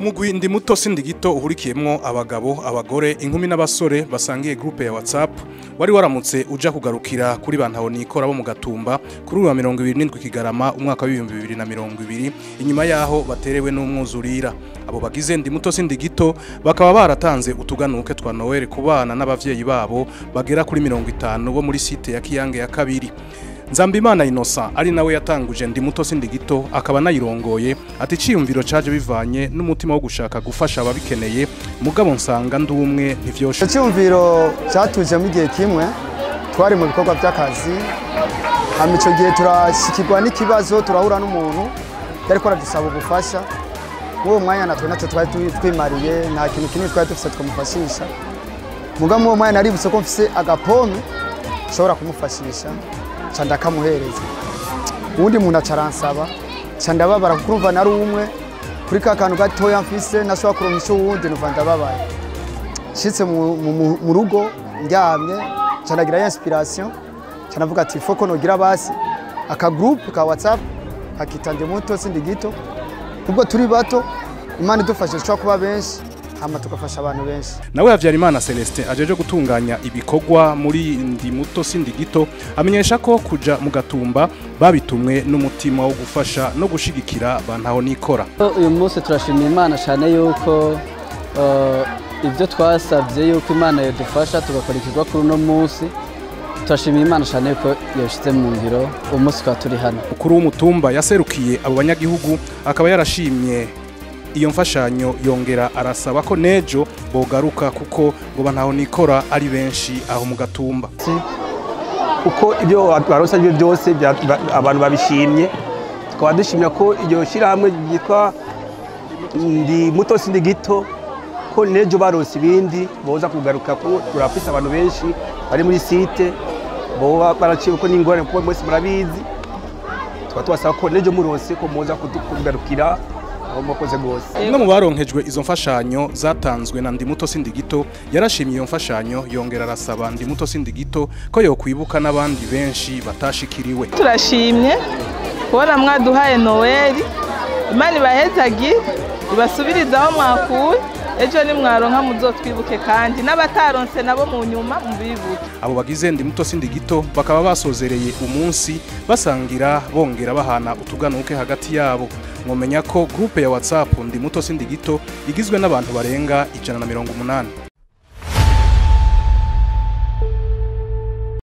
Umugwi Ndi Muto Sindi Gito uhurikiyemwo abagabo, abagore, inkumi n'abasore basangiye groupe ya WhatsApp wari waramutse uja kugarukira kuri bantaho nikora bo mu Gatumba kuri uwa 27 Kigarama umwaka wa 2020 inyuma yaho baterewe n'umwuzurira. Abo bagize Ndi Muto Sindi Gito bakaba baratanze utuganuke twa Noel ku bana n'abavyeyi babo bagera kuri 50 bo muri site ya Kiyange ya kabiri. Nzambimana Innocent ari nawe yatanguje Ndi Muto Sindi Gito akaba nayirongoye ati ciyumviro caje bivanye n'umutima wo gushaka gufasha ababikeneye, mugabo nsanga ndumwe ntivyoshe. Ciyumviro cyatuje mu gihe kimwe twari mu bikorwa by'akazi, hama ico gihe turashikirwa n'ikibazo, turahura n'umuntu yariko aradusaba ubufasha. Uwo mwanya natwe natwe twari twimariye, nta kintu kinini twari dufise twamufashisha, mugabo uwo mwanya naributse ko mfise agapome nshobora kumufashisha, ca ndakamuhereza. Uwundi muntu acaransaba, ca ndababara kuko urumva nari umwe kuri ka kantu gatoya mfise nashobora kuronka ico uwundi, numva ndababaye. Nshitse mu rugo ndyamye, ca ndagira inspiration, ca ndavuga ati faut ko nogira basi aka groupe ka WhatsApp hakita Ndi Muto Sindi Gito, ubwo turi bato Imana idufashe dushobora kuba benshi hama tugafasha abantu benshi. Nawe Havyarimana Celestin ajeje gutunganya ibikorwa muri Ndi Muto Sindi Gito amenyesha ko kuja mu Gatumba babitumwe n'umutima wo gufasha no gushigikira bantaho nikora. Uyu munsi turashimira Imana cyane yuko ibyo twasabye yuko Imana yadufasha tugakora ikikorwa kuri uno munsi. Turashimira Imana cyane yuko yashyize mu ngiro umunsi kwa turi hano. Mukuru w'umutumba yaserukiye abo banyagihugu akaba yarashimye iyo mfashanyo, yongera arasaba ko nejo bogaruka kuko ngo bantaho nikora ari benshi aho mu Gatumba. Uko ibyo baronsa ibyo byose abantu babishimye, tukaba dushimira ko iryo shirahamwe ryitwa Ndi Muto Sindi Gito ko nejo baronse ibindi boza kugaruka, ko turafise abantu benshi bari muri site boba baraciye ko n'ingorane kuko mwese murabizi. Tukaba tubasaba ko nejo muronse ko muza kugarukira. Umwe mu baronkejwe izo mfashanyo zatanzwe na Ndi Muto Sindi Gito yarashimye iyo mfashanyo, yongera arasaba Ndi Muto Sindi Gito ko yokwibuka n'abandi benshi batashikiriwe. Turashimye kubona mwaduhaye Noel, Imana ibahezagire ibasubirize aho mwakuye, ejo nimwaronka muzotwibuke kandi n'abataronse nabo mu nyuma mubibuke. Abo bagize Ndi Muto Sindi Gito bakaba basozereye umunsi basangira bongera bahana utuganuke hagati yabo. Mwomenya ko groupe ya WhatsApp Ndi Muto Sindi Gito igizwe n'abantu barenga 180.